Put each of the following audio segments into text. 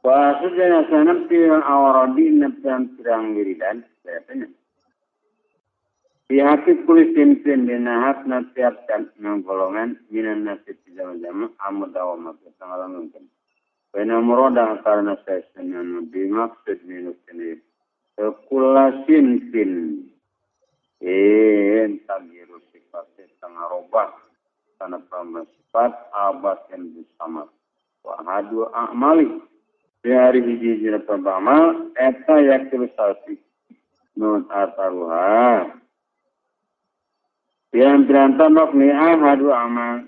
Wa sujana sanam pirang awaradi nepang pirang wiridan katanya. Pihak kulis pimpin dina hakna tiap-tiap golongan minan nasi jama-jama amudawama tanggal mungkin. Wena murodah karena saya senang dimaksud minus ini kula sinfin tagiru sifat tengah robah karena sifat abad yang bersama wa hadu a'mali di hari hiji hiji amal eta yakil salsi nun ataruha pirang-pirang tambak ni ahadu amal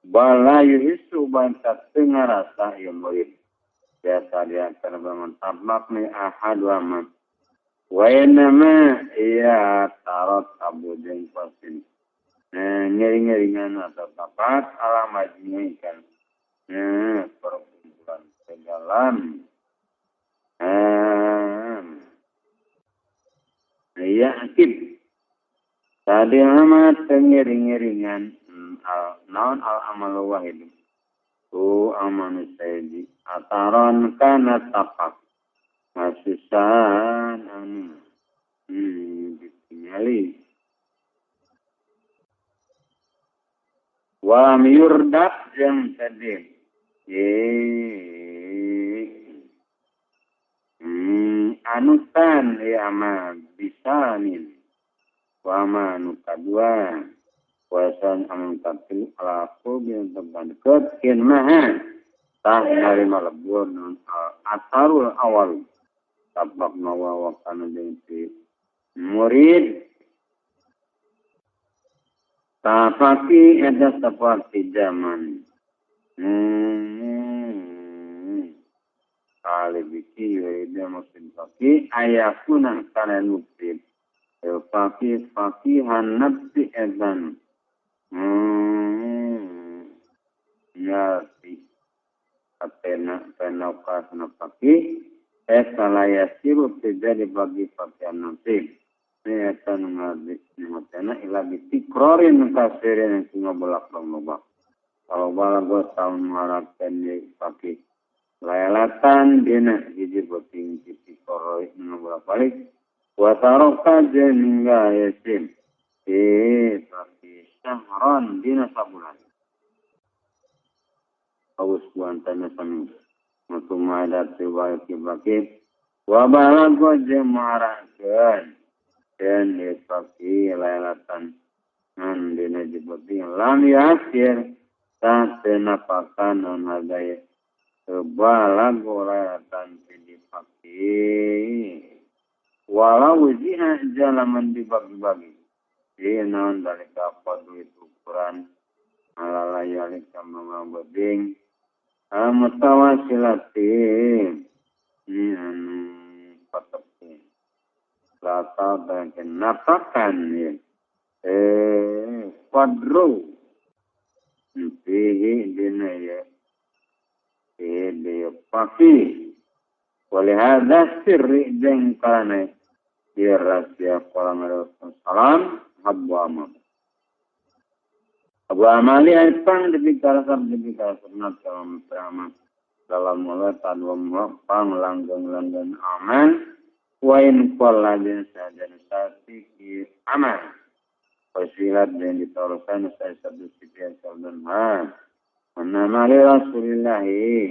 bala yuhisu bantah tengah rasa yang murid biasa dia karena bangun tabak ni ahadu amal wa inama iya tarot abu jeung pasin ngering-ngeringan atau tapat ala majmu ikan perkumpulan sedalam yakin tadi amat pengiring-iringan al naon al amal wahid tu amal sayyidi ataron kana tapak masusan anu ditingali wa yurdak yang tadi anutan ya amal bisanin wa manu kadua wasan amal katil ala qulbi teban kin maha tah narima lebur non asarul awal tabak nawa wa kana jeung murid tafaki ada seperti zaman kali biki wa maksud faki ayakuna kana nukti faki fakihan nafsi edan ngerti atena penokasna faki eta layasiru terjadi bagi fakihan nafsi eta nu ngarti atena ila bitikrorin kasirin yang bolak loba kalau balago tahun mengharapkan di faki lailatan dina hiji beuting tikoroi nu bolak balik wa taroka jeung ninggal yasin tapi syahron dina sabulan aus buantana sami mutumada tiwai kibaki wa balago jeung marakeun dan dipaki lailatan ngan dina jebeuting lam yasir ta tenapakan non hadaya balago lailatan dipaki walau jiha jalaman dibagi-bagi di naon dalika padu itu ukuran ala layalik sama beding mutawasilati ini anu patepung lata bangken napakan ya quadro fihi dina ya dia paki oleh hadza sirri jeung kana dia rahasia qolang salam habbu amal Abu amali pang dibicarakan dibicarakan dalam perama dalam mulut tanwa pang langgeng-langgeng aman wain qalla bin sajan satiki aman wasilat dan ditaruhkan saya satu sipian saldan ha nama li Rasulillahi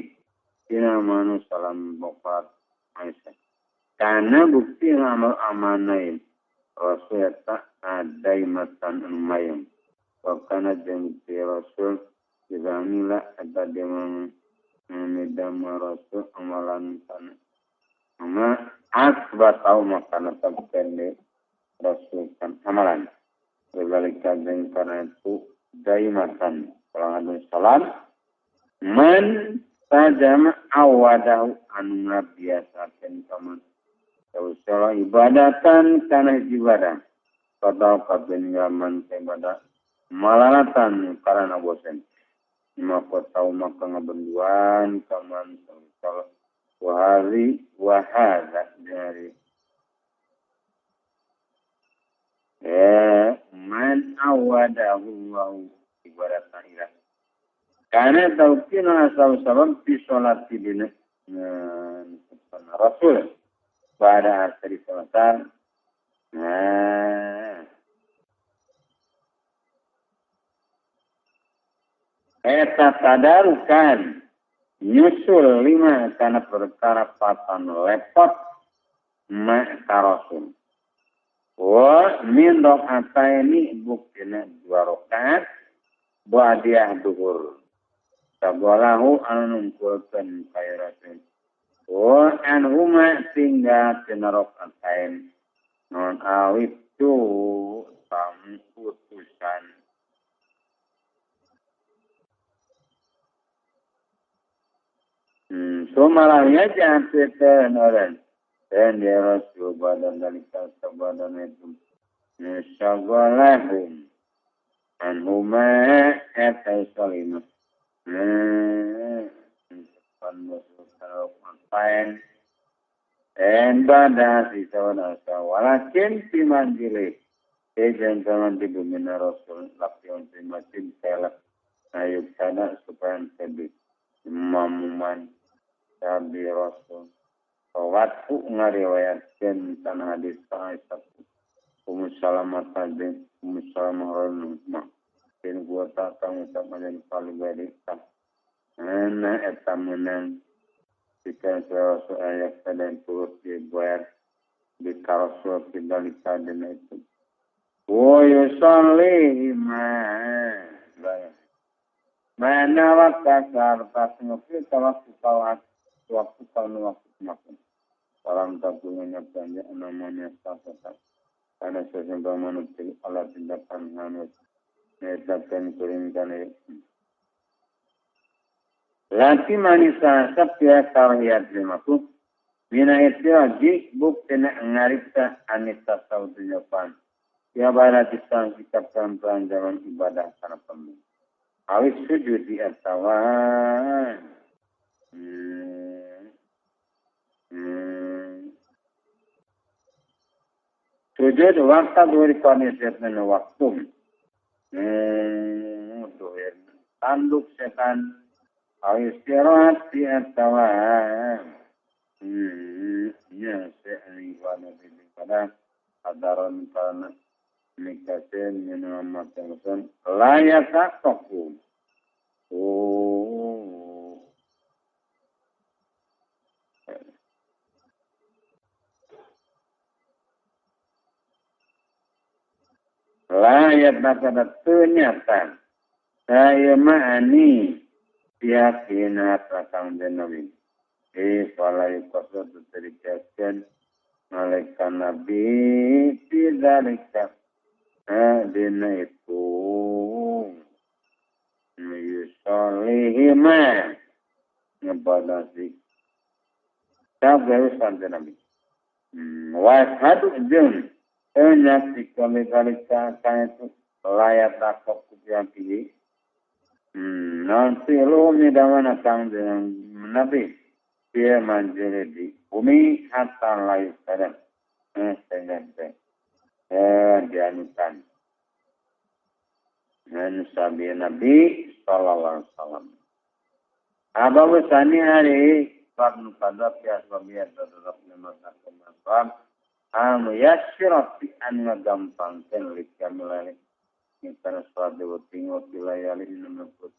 dina manu salam bokat Aisyah karena bukti amal amanain Rasul tak adaimatan umayang wakana jeung bukti Rasul dibangilah ada dia memidama Rasul amalan tanah ama asba tau makana tabkende Rasul kan amalan berbalik jeung karena itu daimatan pulang salam man tajama awadahu anu ngabiasakeun kaman salah ibadatan kana ibadah padahal kabeh ngaman ibadah malalatan karena bosen maka tau maka ngabenduan kaman salah wahari wahada dari man awadahu Allahu ibadatan ilah karena tauqina asal sabab fi sholati dina Rasul pada asri selatan. Nah, eta tadarukan nyusul lima karena perkara patan lepot ma karosul. Wa min rakaataini buktina dua rakaat ba'diyah duhur. Sabalahu anu nungkulkeun kairatin. Wa anhuma tinggal tina rakaatain. Non awit tu tam utusan. Sumalahnya jangan cerita orang. Dan dia rasul badan dari badan itu. Nusagolahum anhuma eta salimah. Dan pada sisa walakin fi manzili ejan zaman di bumi Rasul lapion fi masjid selak ayub sana supaya tebi mamuman sabi Rasul waktu ngariwayatkeun kana hadis Aisyah Ummu Salamah bin Ummu Salamah radhiyallahu bin gua tak tahu sama dan paling baik ana eta menang jika rasul ayat dan turut dibuat di karasul tidak dan itu. Wa yusalli ma mana waktu sarta ngopi waktu waktu tahun waktu makan. Salam tabungannya banyak namanya sasata. Karena sesuatu manusia Allah tindakan hanus. Netapkan kuringkan Lati manisa sabya karhiyat limaku mina itiraji buktina ngaripta anita saudunya pan. Ya barat sikap pelan jalan ibadah karena pemilu. Awis sujud di atawan. Sujud waktu duri kondisi waktu. Tanduk setan. Istirahat di atawan. Ya se'ibadah ibadah adaran kana nikasin minum matan layak takum. Oh. Layak pada ternyata saya ma'ani pihakina takang den Nabi. Fala yuqasad terikatkan malaikat Nabi tidak dina itu yusolihima ngebadasi sabar sampai Nabi. Wa hadu jeng enyak kali-kali itu layak takok kupiaki. Nanti lu midawana kang dengan Nabi dia manjil di bumi hatta layu kadang sehingga dianukan dan sabi Nabi sallallahu alaihi wasallam. Abu Sani hari bab pada biasa biasa tetap memasak kemampuan am yasirati an gampangkeun likamilai karena sholat beting, waktu layali,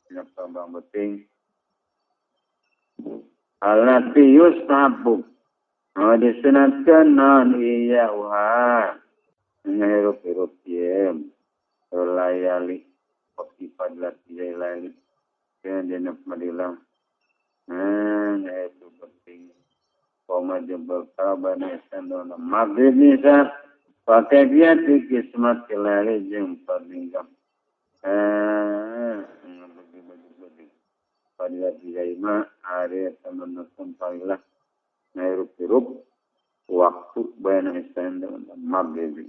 tina pambang beting. Alati yustahabu. Disunatkan non iya uha. Ngehirup-hirup jem. Layali. Waktu padlat layali. Kena jenap madilah. Ngehirup beting. Koma jebel karabana isandona. Maghrib nisa. Pakai dia di kismat kelari jeung padingkam. Bagi-bagi. Pada tiga hari teman-teman parilah nairup-irup waktu bayana istan dengan maghrib.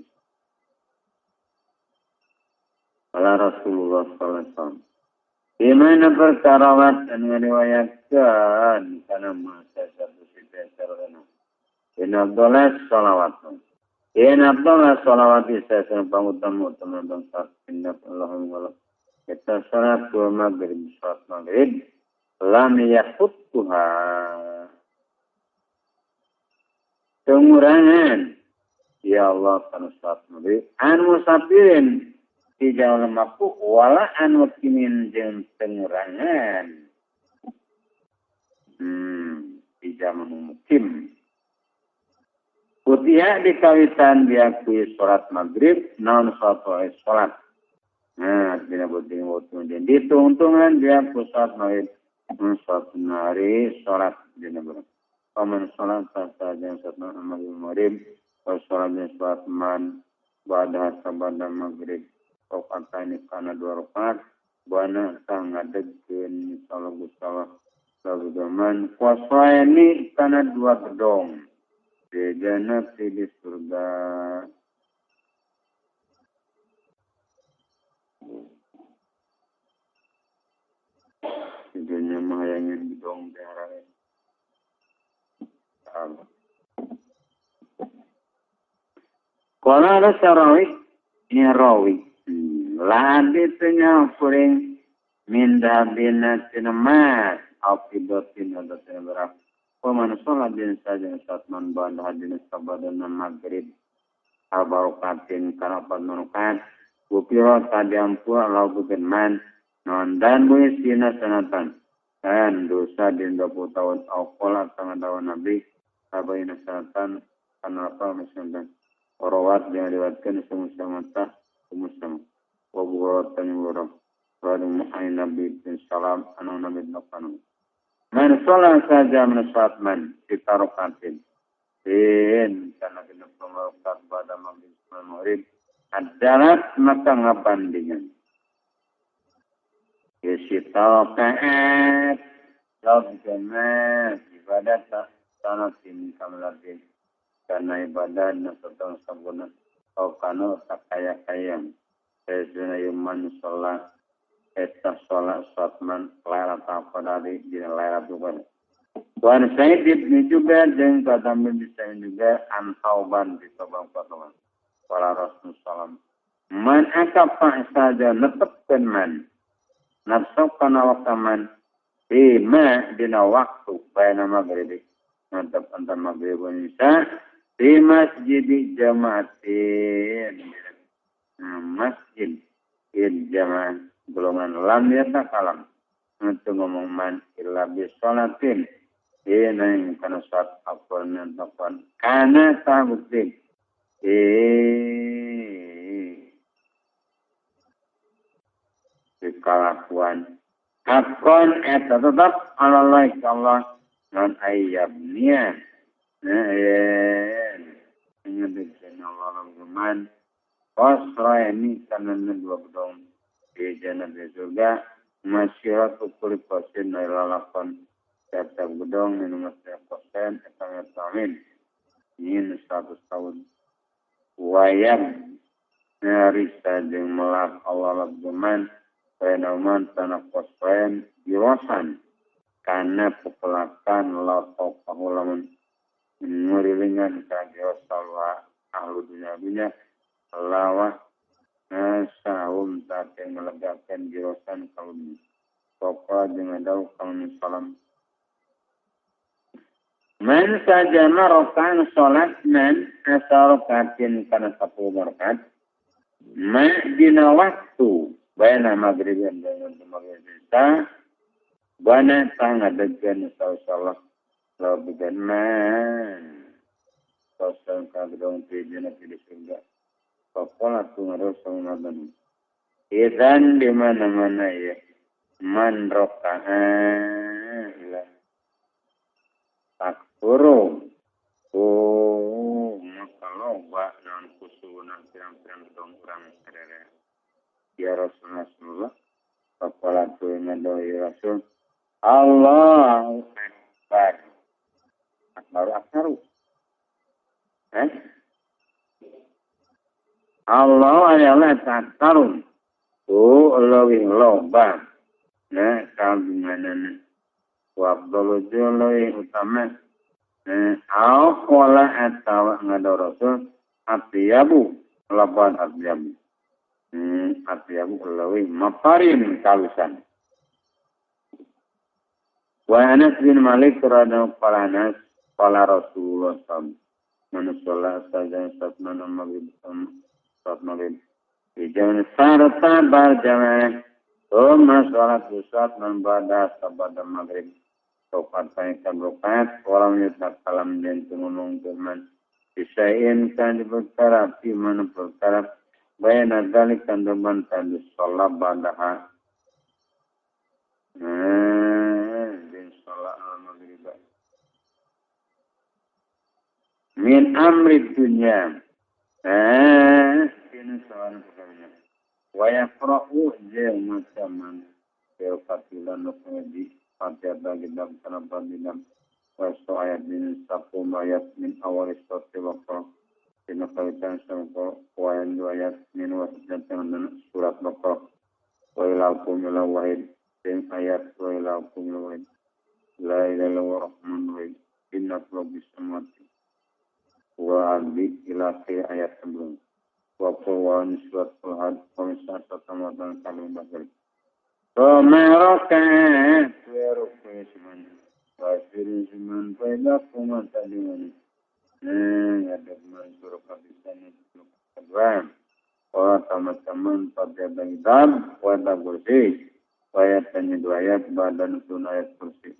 Ala Rasulullah sallallahu alaihi wasallam. Di mana perkarawat dan meriwayatkan karena masa satu sita sarana. In Abdullah salawat. In Abdullah salawat isa pangutama teman-teman inna Allahumma kita salat dua maghrib salat maghrib lam yahuttuha Pengurangan ya Allah kana salat maghrib an musafirin di jalan lemaku wala an mukimin jeung pengurangan di zaman mukim. Kutiha dikawitan diakui salat maghrib non salat salat. Nah, dina buting buting ditungtungan diakui salat maghrib non salat hari salat dina bulan. Paman salat saja salat maghrib wa salat salat man ba'da sabada maghrib rakaat kana dua rakaat bana tangadegkeun salat salat lalu zaman kuasa ini kana dua gedong di jannah di surga. Di dunia mah hayangnya gedong daerah. Kalau ada sarawi, ini rawi. Ladi tanya kuring minda bina tinamat, afidotin adotin berapa. Paman sholat din saja saat man ba'da hadin sabadana maghrib albarokatin karapat manukat bupiro tadi ampura lau bukan man non dan buisina sanatan dan dosa din 20 tahun awqala tengah tahun nabi sabayina sanatan kanapa misalkan orawat yang diwatkan semua mata semua wabuhatan yurah radum mu'ain nabi bin salam anu nabi nafanu man sholat saja man sholat man ditarokatin in karena kita melakukan pada maghrib adalah maka ngabandingan isitarokat jauh ibadah sanatin kamlatin karena ibadah nasatang sabuna atau kano tak kaya-kaya sesuna yuman sholat eta sholat sholat man lailat qadari di lailat qadar. Wan Sa'id bin Jubair jeung Qatam bin Sa'id juga an Tauban di Tauban Tauban. Wala Rasul salam. Man akafa saja netepkeun man nafsu kana waqtaman bima dina waktu baina maghrib netep antara maghrib wa isya di masjid jamaatin masjid jamaah golongan lam yata kalam untuk ngomong man illa bi sholatin ini kana salat afwan taqwan kana tabukti kalakuan hakon eta tetap Allah Allah non ayyabniya ngedikeun Allah man qasra ini kana dua gedong di jannah di surga masyirat ukuri kosin lalakon tiap-tiap gedong minum tiap kosen etang amin ini 100 tahun wayang narisa jeung melak Allah labduman fenomena tanah kosen jirosan karena pepelakan lato pahulamun ngurilingan ka jirosalwa ahlu dunia dunia lawah sahum tak melegakan jirosan kalumi pokok dengan dau kalumi salam man saja marokan sholat man asarakatin karena 10 rakaat ma dina waktu baina maghrib dan maghrib ta bana tangadegan salat labugan man salat kadang tijana di surga Pakola tu ngaruh Idan di mana-mana ya man roka'a ila takfuru oh maka loba non kusuna pirang-pirang dong urang sarere ya Rasulullah pakola tu ngado ya Rasul Allahu Akbar Akbaru akbaru Allah adalah takarun tu leuwih loba nah kagunganana wa afdalu leuwih utama au qala atawa ngado rasul atyabu laban atyabu atyabu leuwih maparin kalusan wa Anas bin Malik radhiyallahu anhu qala Rasulullah sallallahu Man sholat saja saat mana maghrib saat maghrib. Ijan sarta berjamaah. Thumma sholat saat man ba'da sabada maghrib. Sopat kan rokaat orang yutak kalam dan ngomong teman. Bisain kan di perkara fi mana perkara bayana dzalika kan tadi sholat ba'daha. Din sholat al-maghrib. Min amri dunya. Ini soal perkara. Wa yaqra'u jeung macaman fil fatilan nuqadi fatihah kitab tanpa bidam wa ayat min satu ayat min awal surat Baqarah dina kawitan sampo wa ayat min wasatan surat Baqarah wa ilakum ila wahid dan ayat wa ilakum ila wahid la ilaha illallah rahmanur rahim inna rabbis samawati wa ardi ila ayat sebelum wa qur'an surat al-had wa satu kalim bakar Tomaroka tueruku seman wasirin seman pada kuma tadi mana ada mansur kabisan itu kedua orang teman-teman pada kitab pada kursi ayat tanya dua ayat badan ayat kursi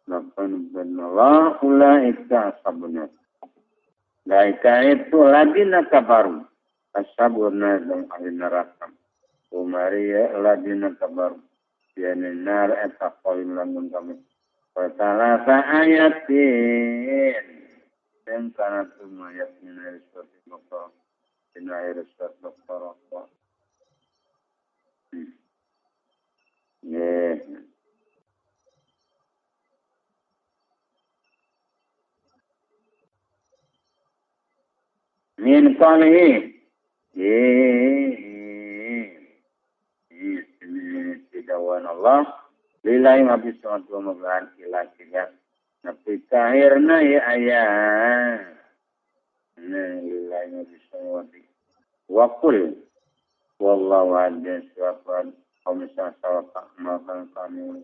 lapan benallah ulaika ashabuna laika itu ladina kabaru ashabuna dan ahli neraka umaria ladina kabaru yani nar eta qalim lamun kami wa talasa ayatin dan kana ayat min ayat surat Baqarah min ayat surat Baqarah ya min qalihi dawan Allah lillahi ma fis samawati wa ma fil ardi ila akhirnya. Nabi akhirna ya ayat. Nah, lillahi ma fis samawati wa qul wallahu ahad surat khamsa sawaqa ma kan kami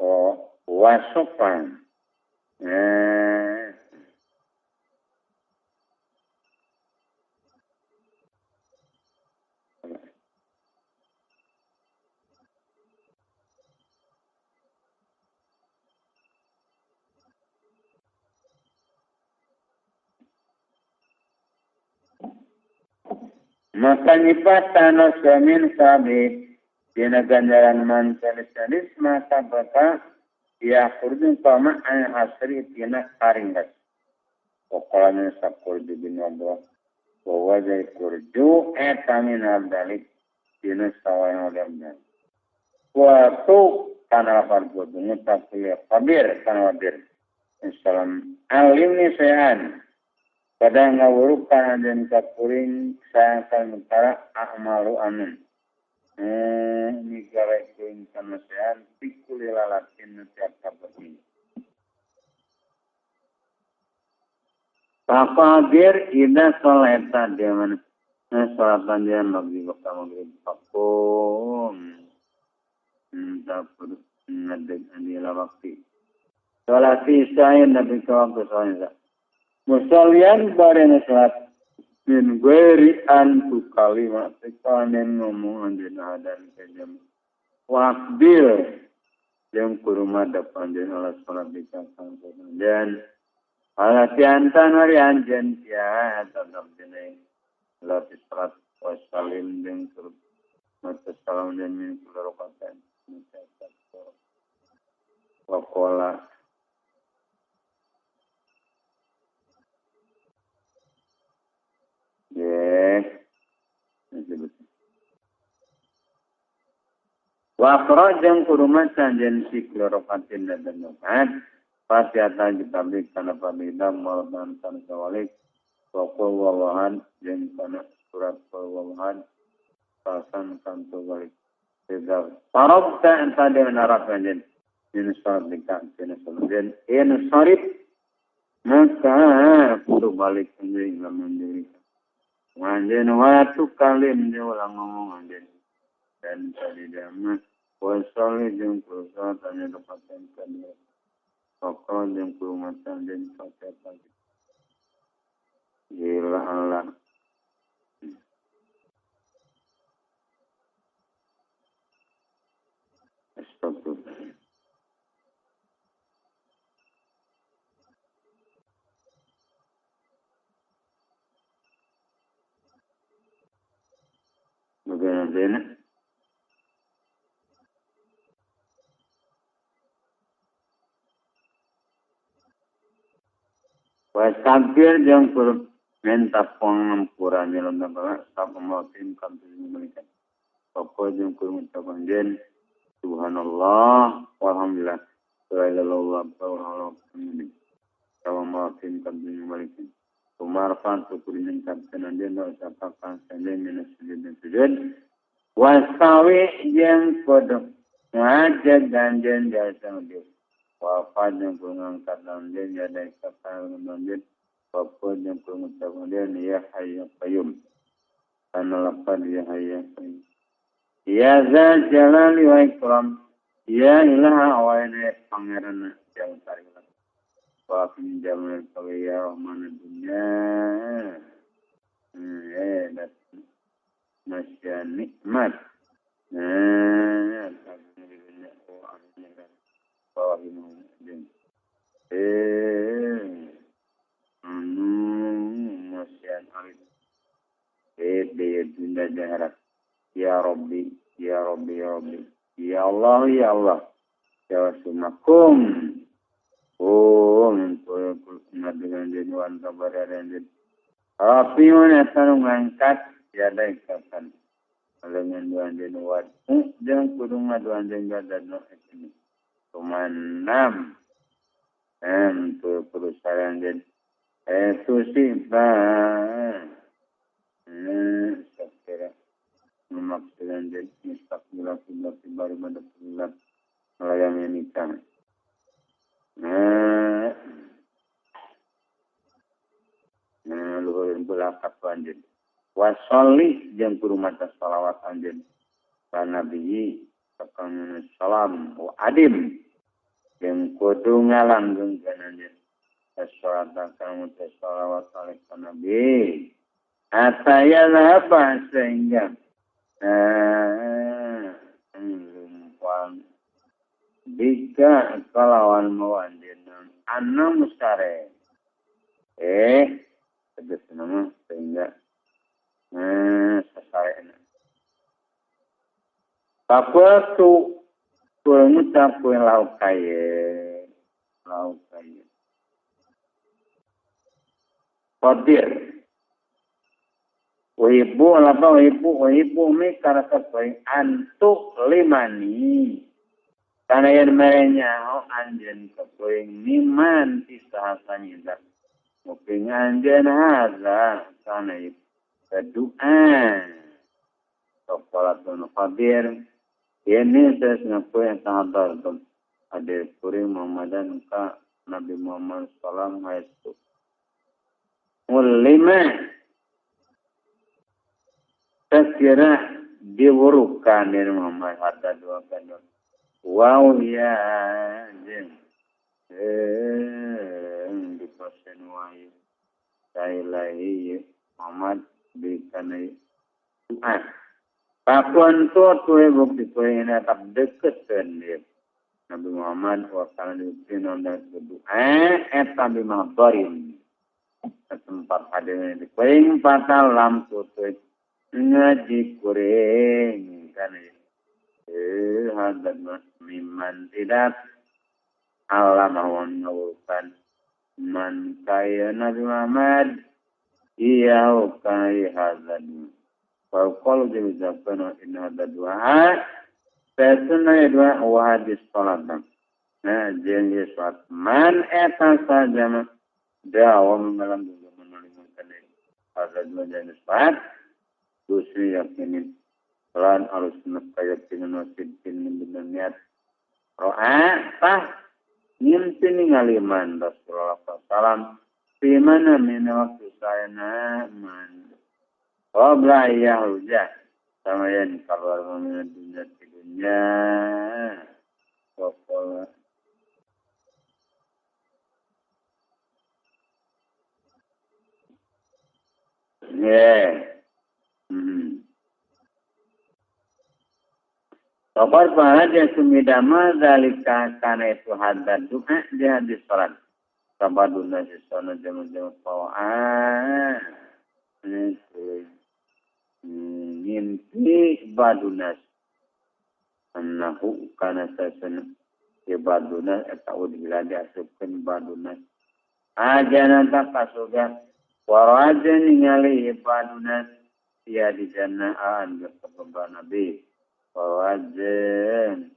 wa sopan. Maka nyipatan min sabi dina ganjaran man salis maka baka ya khurjun kama an hasri tina karinggas pokolanya sakurju bin Allah wa wajai kurju eta min abdalik dina sawayang oleh wa tu kana fardu mutaqi khabir kana wadir insalam alim ni sayan pada ngawurukan dan kapuring sayang mentara a'malu amin ini gara kuing kamasean pikuli lalatin tiap kabar ini Faqadir ida sholata dia mana sholatan dia maghrib waktu maghrib fakum dapur ngadeg andila waktu sholat isya nabi ke waktu sholat Musalian bareng salat min ghairi an tukalima tekanen ngomong anjeun adan kejam waqbil jeung kurma depan jeung alat salat dikatakan dan ala tiantan hari anjeun tia tetep dene lat salat wasalim jeung maca salam dan min kulurukatan wa qala Wa akhrajang kurumatan jen siklorokatin dan nukat Fatihatan kitabik kana pamidam malaman kana sawalik wa qul wallahan jen kana surat qul wallahan pasan kanto balik Tidak farabta anta dengan arab jen in sarika jen jen in sarif maka kudu balik anjing lamun diri anjen waktu kalim dia ulang ngomong anjen dan tadi dia mah wasali jeung kusa tanya dapatan kan pokok jeung kurumatan jeung fatihah. Gila Allah. Astagfirullah. Bagaimana? Wasabir jeung kudu minta pangampura nyelon bapak sapa mautin kabeh malaikat. Apa jeung kudu ngucapan jen subhanallah walhamdulillah la ilaha illallah wallahu akbar. Sapa mautin kabeh malaikat. Tumarfan kudu ningkatkeun anjeun ucapan sanjen dina sujud sujud. Wasawi jeung kudu ngajak anjeun jasa dia. Wafat yang kudu ngangkat anjeun jada kata anjeun. Wafat yang kudu ngucap anjeun ya hayyu qayyum. Kana lafaz ya hayyu qayyum. Ya zal jalali wa ikram. Ya ilaha wa ila pangeran yang tarila. Wa min jamal ya rahman dunya. Ya masya nikmat. Nah, ya Rabbi, ya Rabbi, ya Rabbi, ya Allah, ya Allah, ya sumakum. Oh, ngangkat ya kapan dengan dua anjeun wat jeung kudu ngadu anjeun gadadna ini kumanam em tu kudu saranjeun susiba sakira memaksudan jeung mustaqbil baru madapullah melayani nikah. Nah, luhurin belakat anjeun. Wasolli jeung kudu maca shalawat anjeun ka nabi ka salam wa adim jeung kudu ngalanggengkeun anjeun salawat ka shalawat ka nabi ataya apa sehingga lumpang bika kalawan mawa anjeun anu musare tegas nama sehingga sasarena. Papua tu ngucap lauk kaye, lauk kaye. Qadir. Wibu lapa wibu wibu mi karasa poing antuk limani. Kana yen merenya anjeun kepoing niman ti saha nyindak. Muping anjeun hadza kana keduaan. Qalatun Qadir. Ini saya sengaja yang sahabat ada kuring Muhammadan ka Nabi Muhammad sallallahu alaihi wasallam. Mulima sekira diwurukan dari Muhammad harta dua kandung. Wow ya jeng di pasen wahyu saya Muhammad bikanai doa. Pakuan tu tuh bukti tuh ini tetap deket kan dia Nabi Muhammad wakala dibukti nonton berdoa eta bimahdorin tempat hadirnya di kuring patal lampu tuh ngaji kuring kan hadat miman tidak alam awan ngawukan man kaya Nabi Muhammad iya ukai hadat kalau diucapkan inna hadza du'a fasuna dua wa hadis salat. Nah, jeung salat man eta saja dawa mengalam juga menuliskan hadza dua jenis salat dusri yakinin lan harus nakayakin wasidin bener niat ro'a tah ngimpi ngaliman Rasulullah sallam fi mana min waktu sayana man qabla yahruja sama yang keluar dari dunia ke dunia waqala Ye. Sabar bahagia sumidama zalika kana itu hadad du'a di hadis salat. Sabaduna sisana jamu-jamu pawaan. Ngimpi badunas. Annahu kana sasana ibadunas eta udhila diasupkeun badunas. Ajana ta kasuga waraja ningali ibadunas ya di jannah an berkebun Nabi. Wawajen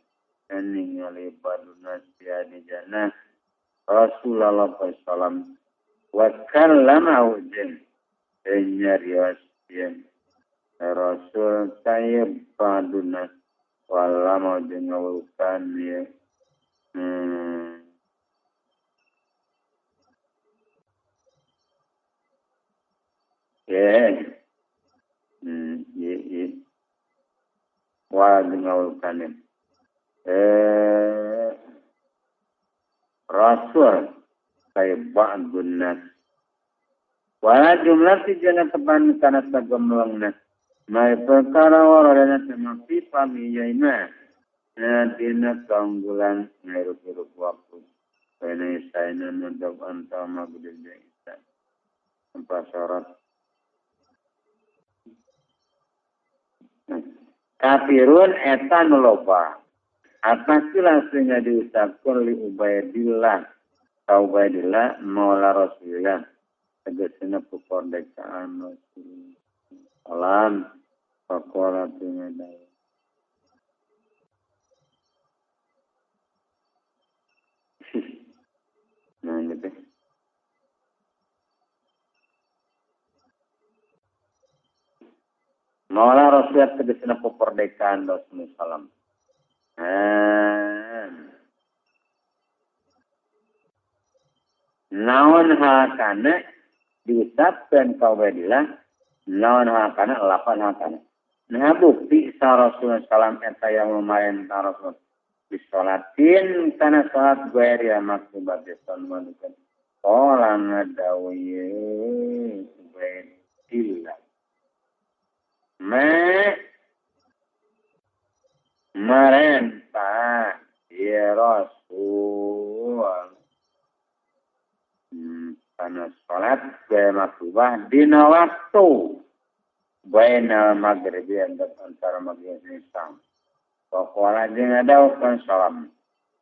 ningali badunas ya di jannah Rasulullah SAW wa kallama hujan nyarios yen Rasul tayyib badunas walama jeung ngawukan ya wa ngawukan Rasul tayyib badunas wa jumlah tijana tepan kana sagemlengna mai perkara waradana temapi pamiyaina dina kaunggulan ngairup-irup waktu kena isaina nudab anta maghrib isa empat syarat kafirun eta nu loba atas langsungnya diucapkan li Ubaidillah ka Ubaidillah maula Rasulillah tegasna kemerdekaan Rasulullah salam faqala tingadai nah gitu. Maula Rasulullah tegasna kemerdekaan Rasulullah salam. Naon hakana diucapkan ka Ubaidillah naon hakana lapan hakana. Nah bukti sa Rasulullah salam eta yang lumayan ta Rasul bisolatin kana salat ghairi maktubat sallallahu qala ngadawi Ubaidillah ma marenta ya Rasul kana salat ghairi maktubah dina waktu baina maghrib antara maghrib dan isya. Faqala jeung ngadawuhkeun salam.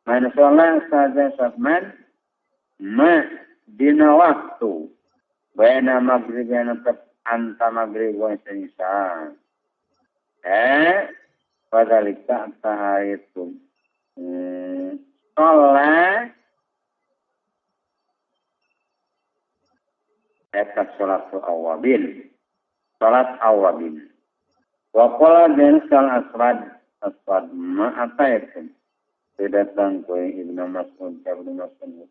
Man sholat saja satman ma dina waktu baina maghrib antara maghrib wa isya. Fadzalika tahaitu. Sholat eta sholatul awabin. Salat awabin. Wa qala dan sal aswad ma ataitum. Datang ku Ibnu Mas'ud ka Ibnu Mas'ud.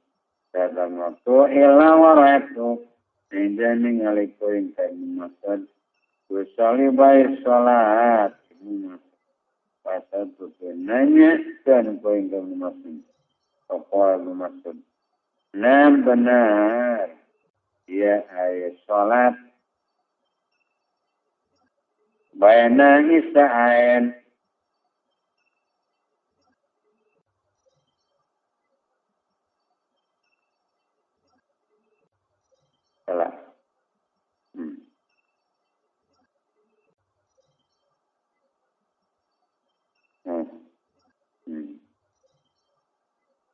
Datang waktu ila waratu. Inda ningali ku Ibnu Mas'ud. Usali bae salat Ibnu Mas'ud. Pasal tu nanya dan ku Ibnu Mas'ud. Qala Ibnu Mas'ud. Nah benar. Ya ay salat bayana isa'ain salah.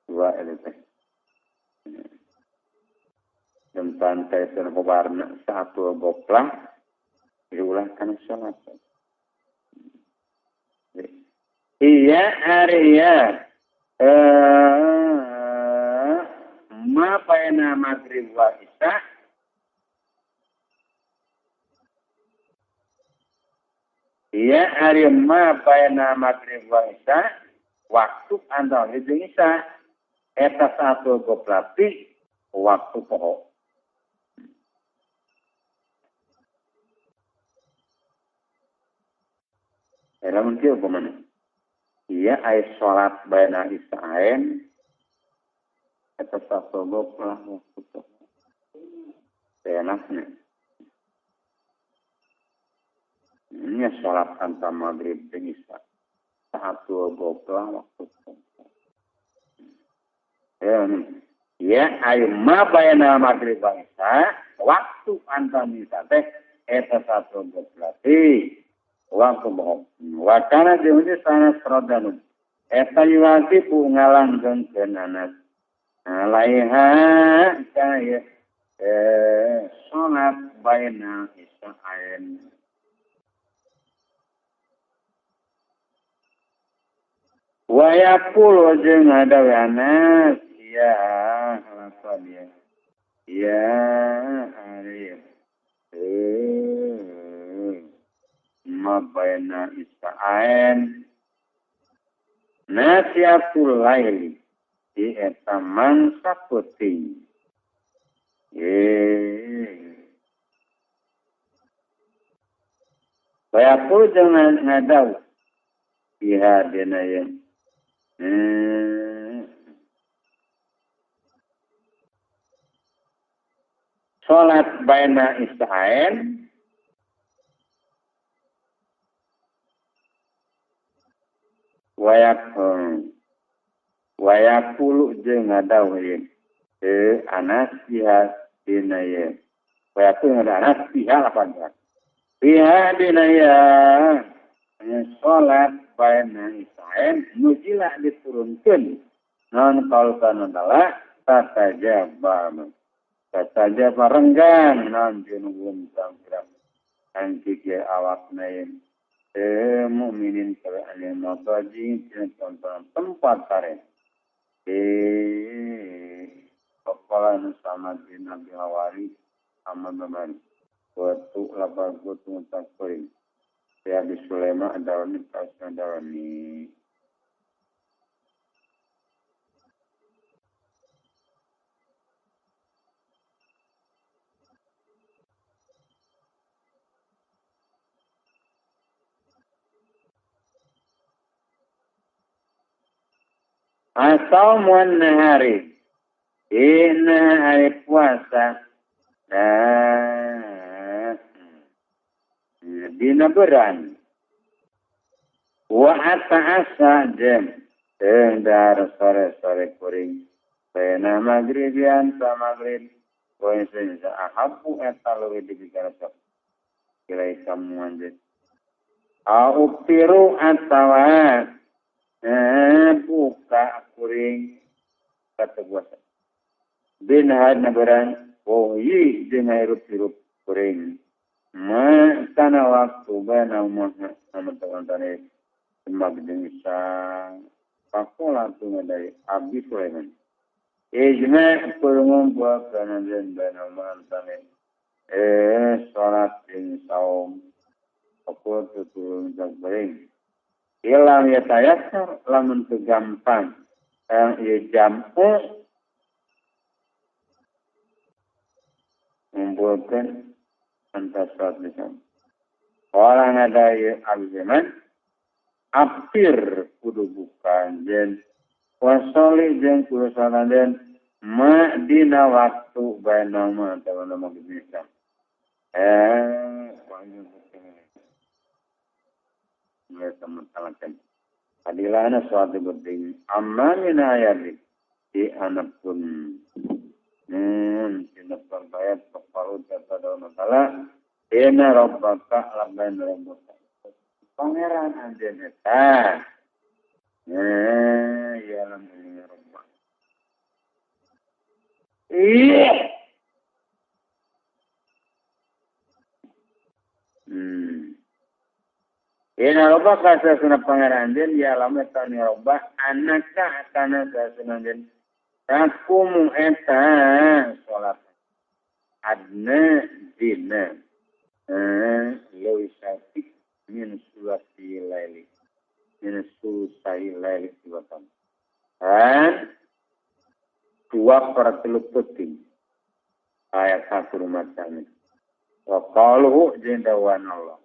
Dua itu. Tentang taisun kobarna satu goplah diulah kana salat. Iya ariya ma baina maghrib wa isya iya ari ma baina maghrib wa isya waktu antara jeung isya eta satu goplapi waktu poho. Lamun kieu kumaha? Iya ai salat baina isa'ain eta satu goplah waktu poho. Enaknya. Nya salat antara maghrib jeung isya. Satu gopla waktu. Ya ayo ma bayana maghrib isya waktu antara isya teh eta satu gopla ti waktu bohong. Wakana jeung sana srodanu. Eta yuwazibu ngalanggengkeun anak. Alaiha kana salat baina isya'ain. Wa yaqulu jeung hadawana ya apa dia ya arif ma baina isya'ain nasiatul laili di eta mangsa peuting. Bayakul jangan ngadau biha dina ye. Salat baina isya'ain wayakulu jeung ngadau ye. Anas biha dina ye. Wayakulu ngada anas biha lapan ya. Biha dina ye. Salat baina isya'ain nuzila diturunkeun non qaul kana tala tatajaba tatajaba renggang non junubun tangkram angki awakna ye mukminin kala ane mataji tempat sare kepala sama bin Nabi Hawari sama beban waktu lapar kutu takkuring ya Abi Sulaiman adalah kasna darani asaumun nahari dina hari puasa nah dina beran wa ata'asa jem dar sore-sore kuring baina maghribian sa maghrib wa insa ahabbu eta leuwih dipikaresep kilai kamu anjeun au piru atawa buka kuring kata puasa bin hadna beran wohi jeung hirup-hirup kuring ma kana waktu bana umah sama-sama semak jeung isa pakola tu dari Abi Sulaiman ijma kurungumpul kana jeung bana umah tane salat jeung saum aku turun kuring ilam ya tayasar lamun teu gampang yang ieu jam'u ngumpulkeun antara salat lisan. Orang ada al-zaman apir kudu buka jen wasoli jen kudu salat jen ma dina waktu baina ma tawana maghrib. Teman-teman adilana suatu penting amma min ayati di anak pun dina perbayat paparu kata masalah inna rabbaka labbain rabbaka pangeran anjeun eta ya lam rabbak iya Ina rabbaka sasuna pangeran anjeun ya lam eta ni rabbah anaka kana sasuna anjeun takumu eta salat adna dina leuwih saeutik min sulasi laili min sulusai laili dibatan dan 2/3 penting ayat 1 macam wa qaluhu jeung dawan Allah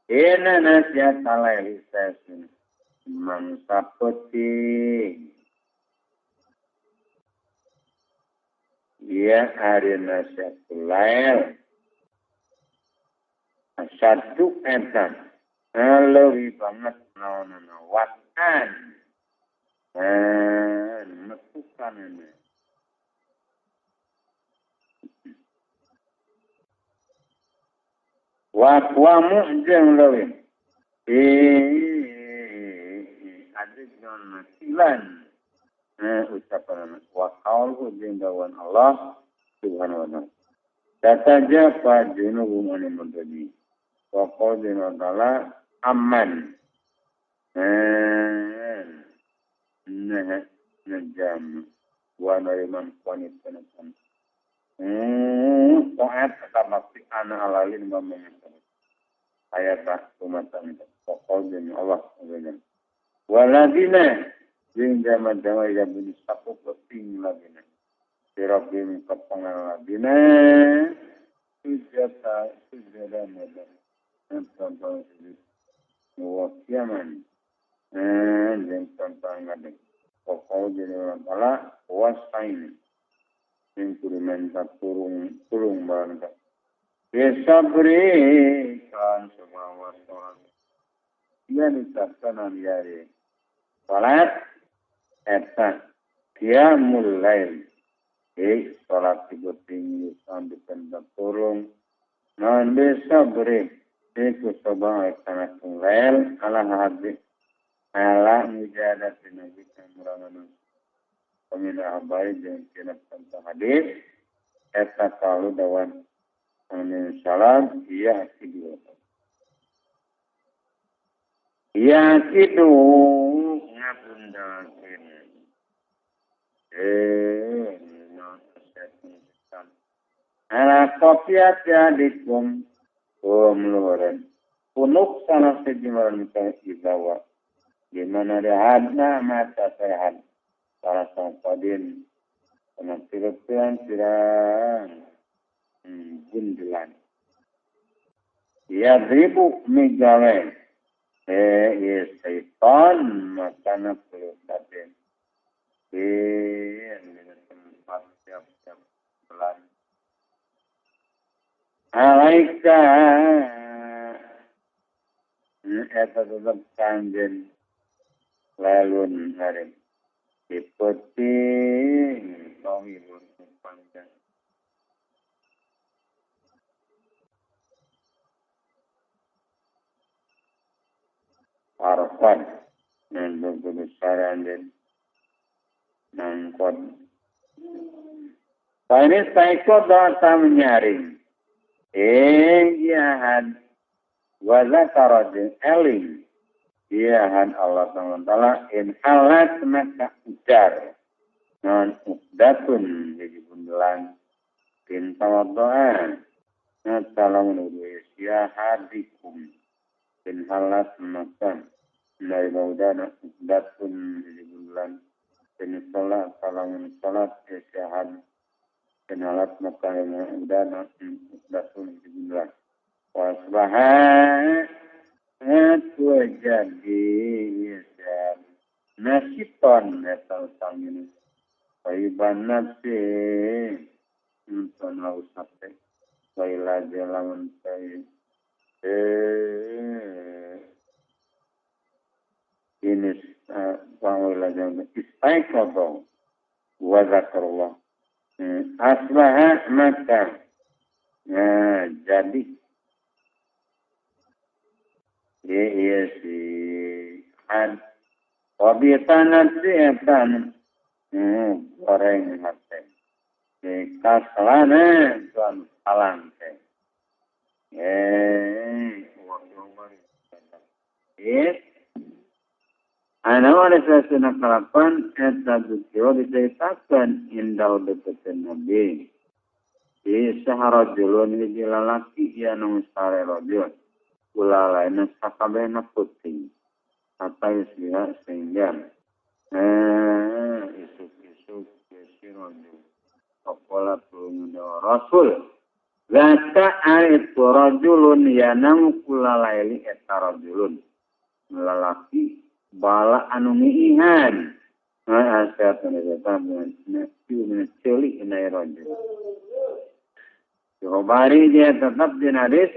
Inna nasihat laili sasuna mangsa penting ya hari nasihatul lail Satu eta leuwih banget naonana watan metukan ini wa jeung leuwih adegan masilan ucapan wa qaulu jeung dawan Allah subhanahu wa ta'ala tatajafa junubuhum anil madaji wa qaulu ta'ala aman nah najam wa nariman qanitun taat bakti ana alalin mamang ayat umatan pokok Allah waladina jeung zaman-zaman ya bunyi sapu penting lagina sirabim kepengal lagina sujata sujada madar tentang sujud wa kiaman jeung tentang ngadeg pokok jeung Allah Taala wasain jeung kudu minta tulung barang Besabri kan semua sholat dia ditaksanan yari sholat eta qiyamul lail sholat tiga tinggi sambil minta tulung non besabri iku sabang kana lail ala hadi ala mujahadat nabi murangan pamina abai jeung tina tentang hadis eta kalu dawan amin salam iya kidu iya kidu ngabundakeun ala kopiat yadikum umluran punuk salah sejumlah ibawa di mana dehadna mata sehat salah sangpadin penampilan pirang bundelan ya ribu migawe ya syaitan makana pelukatin dengan tempat siap-siap bulan alaika eta tetap kanjen lalun hari dipeting tawilun panjang Arafat dan berkebesaran dan nangkot. Ini saiko dosa menyaring. Iyahan wa zakara jeung eling. Iyahan Allah Ta'ala in halat maka ujar. Non uqdatun jadi bundelan bin tawaddu'an. Nasalamun ya hadikum. Bin halat maka dari baudana uqdatun jadi bundelan bin salat salamun salat isyahad bin halat maka baudana uqdatun jadi bundelan wasbaha jadi nasiton eta sangin taiban nafsi nonton lau sate baila jalamun tai ini wa'ila jalamun istaiqadha wa zakarullah asbaha maka jadi iya si had wabitanat si etan goreng hati kasalana tuan salang teh ana wala sasuna kalapan eta dukyo diceritakan indal deketan nabi di saharajulun hiji lalaki ya nu sare rajul kula lainna sakabehna putih atau isbiha sehingga isuk-isuk sirajul faqala rasul zaka aritu rajulun yanamu kula laili eta rajulun lalaki bala anu ngiihan asyatun eta ceuli inai rajul Bari dia tetap di hadis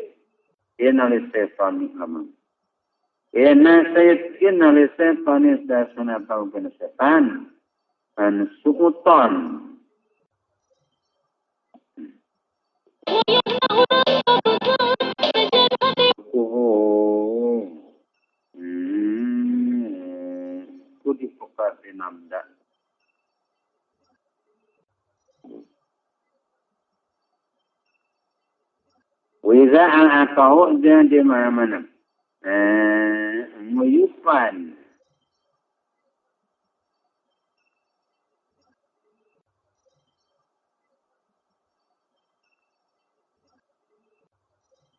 Inna li syaitani lamun. Inna sayyid inna li syaitani dasana taukeun setan an suuton. Namda. Wiza al-atau dan di mana-mana. Muyupan.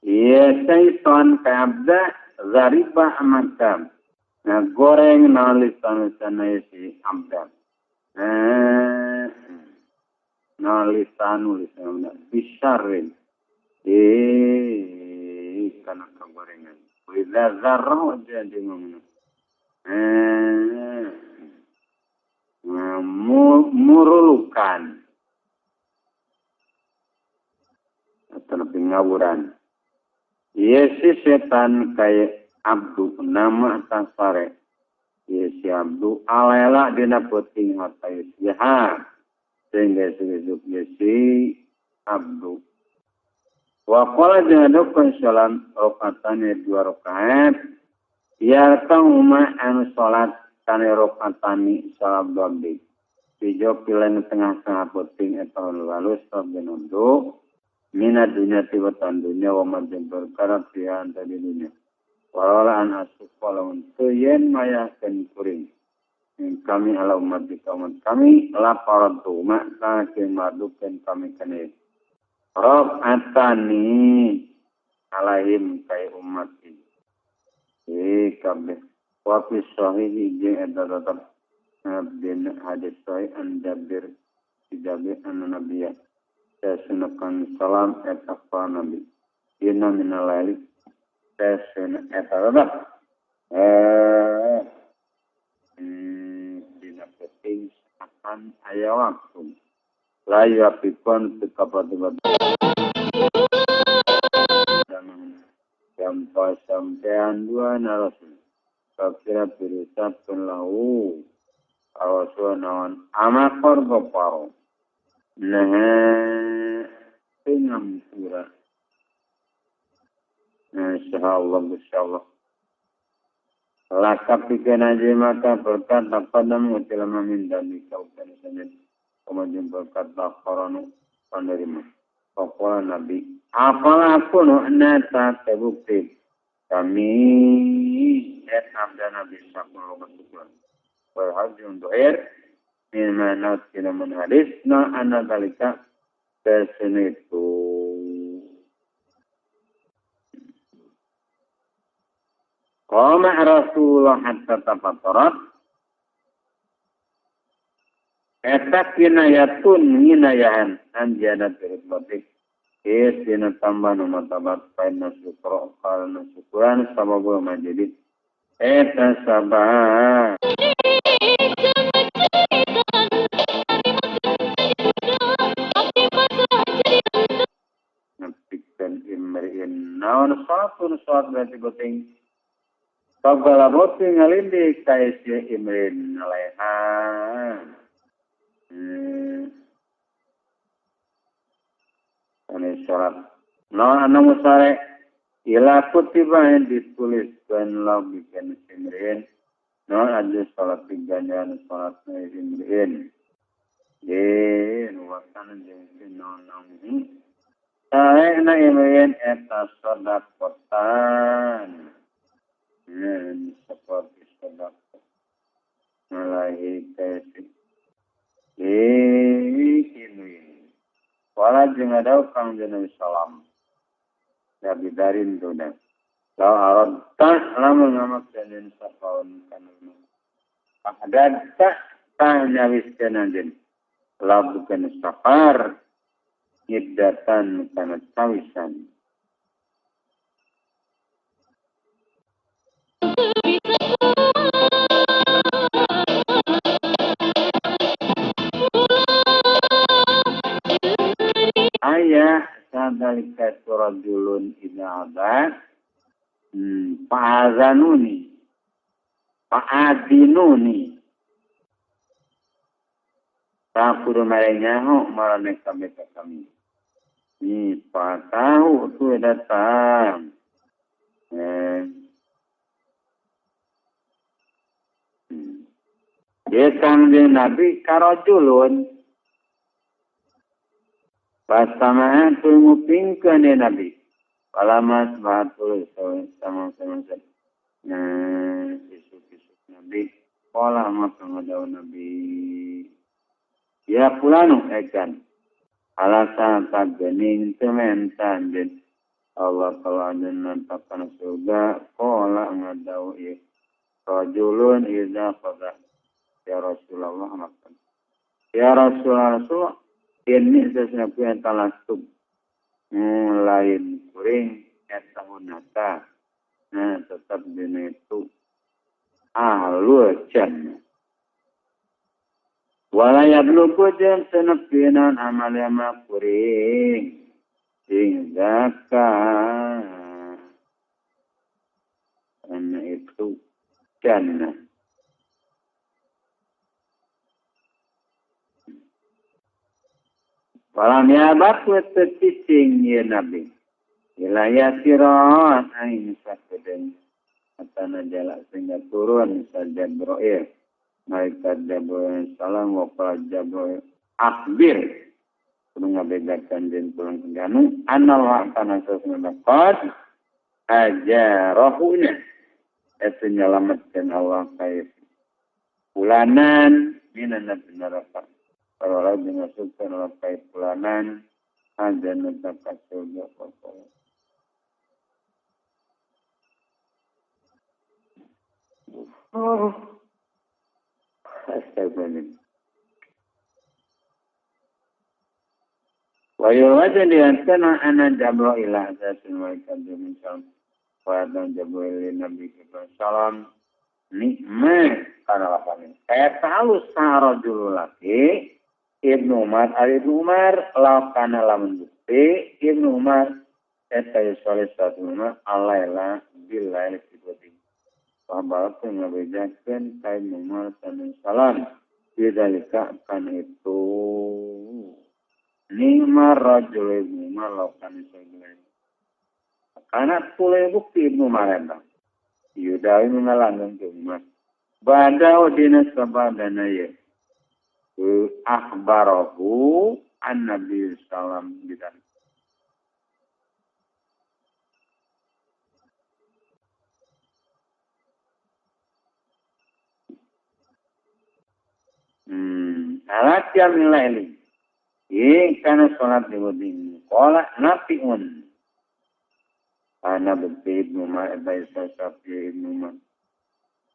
Ya syaitan kabda zaribah makam. Nah, goreng nalisan si abda. Nalisan lisan bisarin. Kana kagorengan. Wa zarra jadi ngomong. Murulukan. Atau lebih ngawuran. Ya si setan kayak abdu nama tasare ya si abdu alela dina puting hatta yusbiha sehingga sesuk ya si abdu wa qala janadukun salam rakaatane dua rakaat ya tauma anu salat kane rakaatani salat abdi pijo pilen tengah-tengah puting eta halus sabbenundu mina dunya tiwatan dunya wa majeng perkara pian tadi dunya wala an asuqa lamun yen mayakeun kuring kami ala umat umat kami laparatu maka kemadukeun kami kene rob atani alaihim kai umat ini kabeh wa fi sahihi jeung eta tetep bin hadis sahih an Jabir Jabir an nabiyya sasunakan salam eta fa nabi dina minal laili sesuna eta tetep dina penting akan aya waktu layu apikon tekapati sampai sampean dua narasul kira pirisatun lahu awasu nawan amakor goparo nah pengampura. Insyaallah insyaallah. Laka pikeun aja maka berkata padamu tilama min dami kau kana sanad. Kemudian berkata qaranu penerima. Faqala Nabi, apalah aku nata terbukti kami et abda Nabi sallallahu alaihi wasallam. Wal haji untuk air min manat kina mun hadisna anna dalika itu. Qama Rasulullah hatta tafatarat eta kinayatun nginayahan anjana birbatik isina tambah numatabat fainna syukra qalna syukran sababu majid eta sabab nepikeun imri'in naon salatun salat berarti goting Pagbalabot ngalindi kaya si Imrin alaiha. Ini sholat. No anu musare ila kutiba yang dituliskan lagi kan Imrin. No ada sholat ganjaran sholat Imrin. Ye nuwakan jeung no nang. Saena Imrin eta sedekah. Seperti sedekah mulai kasi ini wala jeung ada kang Nabi salam Nabi darin tuna law aradta lamun ngamak dan sapaun kanunu ahadata tah nyawiskeun anjeun labukeun safar iddatan kana cawisan. Ayah sadalika rajulun idza ada Fa'azanuni fa'adinuni tak kudu marenyaho marane kami kami ni patahu tu datang dia kangjeng Nabi karajulun pasama tu ngupingkeun dia Nabi palamas batul sama-sama nah isuk-isuk Nabi pola maka ngadau Nabi ya fulanu ekan alasan tak gening tementan den Allah kalau ada nantakan surga kola ngadau rajulun idza qada ya Rasulullah makan ya Rasulullah ini sesuatu yang talasub lain kuring eta hunata nah tetap dina itu ahlul jannah wala yabluku jeung tenepinan amal ma kuring sing zakat karena itu jannah walam yabat tecicing ya Nabi ila yasiran ain sakeden atana jalak sehingga turun saja Jibril malaikat Jibril salam wa qala Jibril akhbir kudu ngabedakan jeung pulang keganu anallah kana sasuna qad ajarahuna eta nyalametkeun Allah ka fulanan minan neraka kalau dimasukkan oleh kai fulanan ada neraka surga oh astagfirullah. Wa yurwaju diantana anna Jibril asasun malaikat min salam wa dan Jibril Nabi salam nikmat kana lapanin. Kaya tahu sarajul laki Ibnu Umar Ali Ibnu Umar law kana lamun bukti Ibnu Umar eta yusolli satu Umar alaila billahi sifati. Sahabat ngabejakeun ka Ibnu Umar salam bidzalika kan itu nikmar rajul Ibnu Umar law kana yusolli karena tule bukti Ibnu Umar eta yudawi mengalangkeun ke Umar badau dina sabadana ye akhbarahu an Nabi salam bidzalika. Alat jamil laili. Ye kana salat di qala nafiun. Ana bukti Ibnu Umar baisa sapi Ibnu Umar.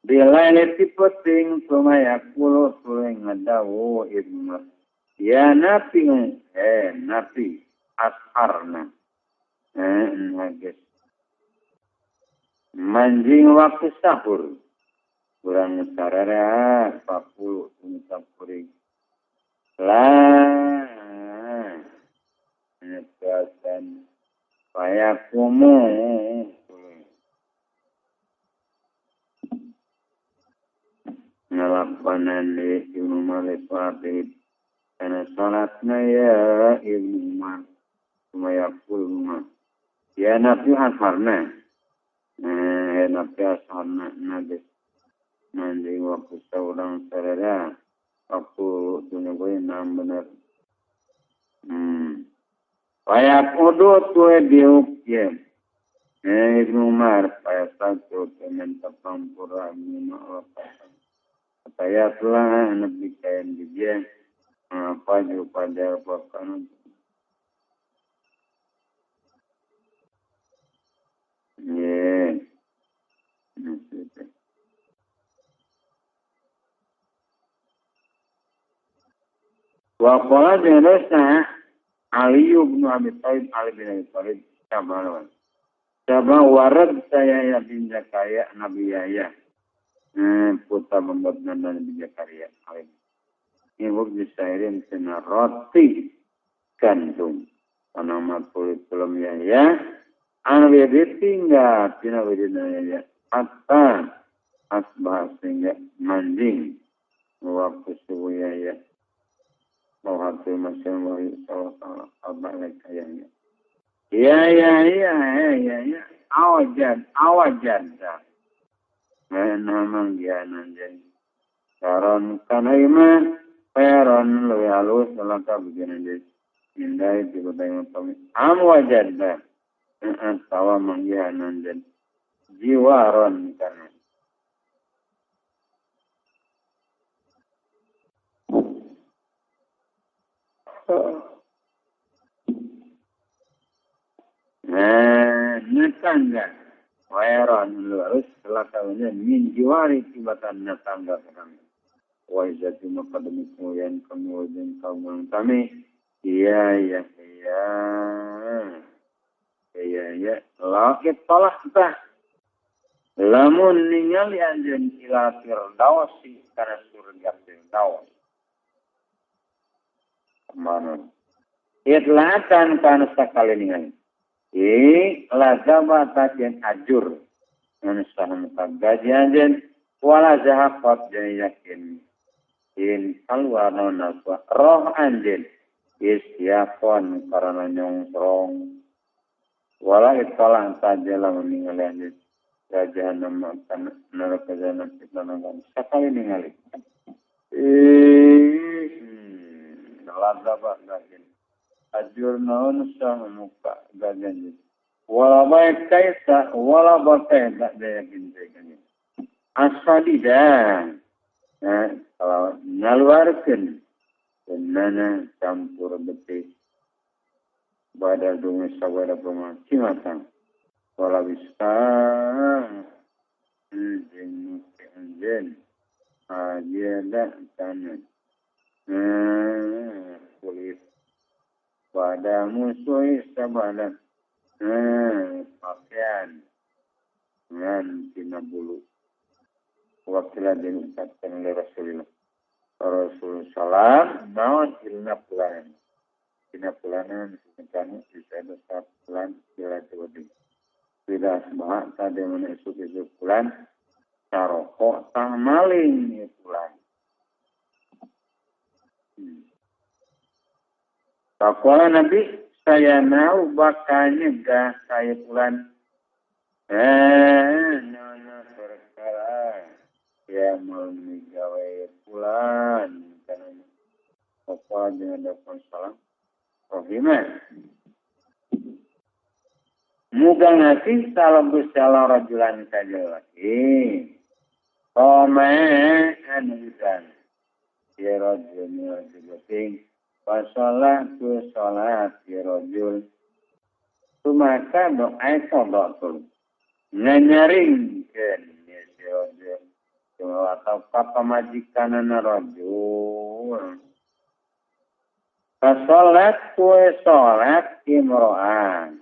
Bilaili tipeting sumaya kulo suling ngadawu Ibnu Umar. Ya nafiun nafi asharna. Nagis. Manjing waktu sahur. Kurang sarara 40 tungtap kuring. Lah nyebasan payakumu ngelakonan di Ibnu Malik Fatih karena salatnya ya Ibnu Umar sumayakul Umar ya Nabi asharna ya Nabi asharna nagis nanti waktu seorang sarara waktu dunia gue enam bener payak udu tuh diuk ya Ibnu Umar payak satu temen tapampura Ibnu Umar saya telah nabi kayan dia apa juga pada bahkan ya Wa qala jarasa Ali bin Abi Thalib Ali bin Abi Thalib sabar. Sabar warad saya ya bin Zakaria Nabi Yahya. Putra membuat Nabi Zakaria. Ibu disairin kena roti gandum. Karena matul belum Yahya Anu ditinggal tina widina ya hatta asbah sehingga manjing waktu subuh ya ya bahwa masih wahyu sallallahu alaihi wasallam ya ya ya ya ya awajan awajan nah manggihanan jadi saron kana imah peron leuwih halus laka begini jadi indai tiba-tiba am wajadna tawa manggihanan dan jiwaron kana nah netangga waeron lurus laka min jiwari tibatan netangga kami wa izzati maka demi kemuliaan kamu dan kaum kami iya iya iya iya iya la itolahta lamun ningali anjeun ila firdausi kana surga firdaus mana itlatan kana sakali ningali lazaba tajen ajur ngan saha gaji anjeun wala zahaqat jeung yakin in kaluar naswa roh anjeun isyafon karena nyongsrong wala itolah saja lamun ningali anjeun jahannam neraka jahannam fitnah sakali ningali lazaba gaji ajur naon sah muka gaji wala baik kaita wala bakai tak yakin yakin asadida nah kalau ngaluarkeun nana campur getih pada dungu sawara pemacimatang wala bisa jeung anjeun ajeda tanah kulit pada musuh sabada pakaian dengan tina bulu wakila diucapkan oleh Rasulullah Rasul salam naon ilna pulan tina pulanan kanu bisa besar pulan bila tewadi bila sebah tadi mana esuk-esuk pulan taroko tah maling pulan. Pakola Nabi saya mau bakal nyegah saya pulan nono perkara ya mau migawe pulan karena pakola jangan dapat salam rohimah muga ngasih salam salam rajulan saja lagi kome anusan ya rajul rajul fasolat tu solat ya rajul maka doa sodatul nganyaringkeun ya si rajul atau kapamajikanana rajul fasolat tu solat imro'an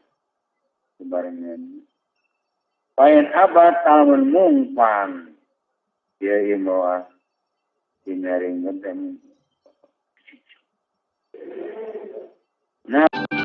sebarengan pain abad talmun mungpang ya imro'ah dinyaringkeun. Nah.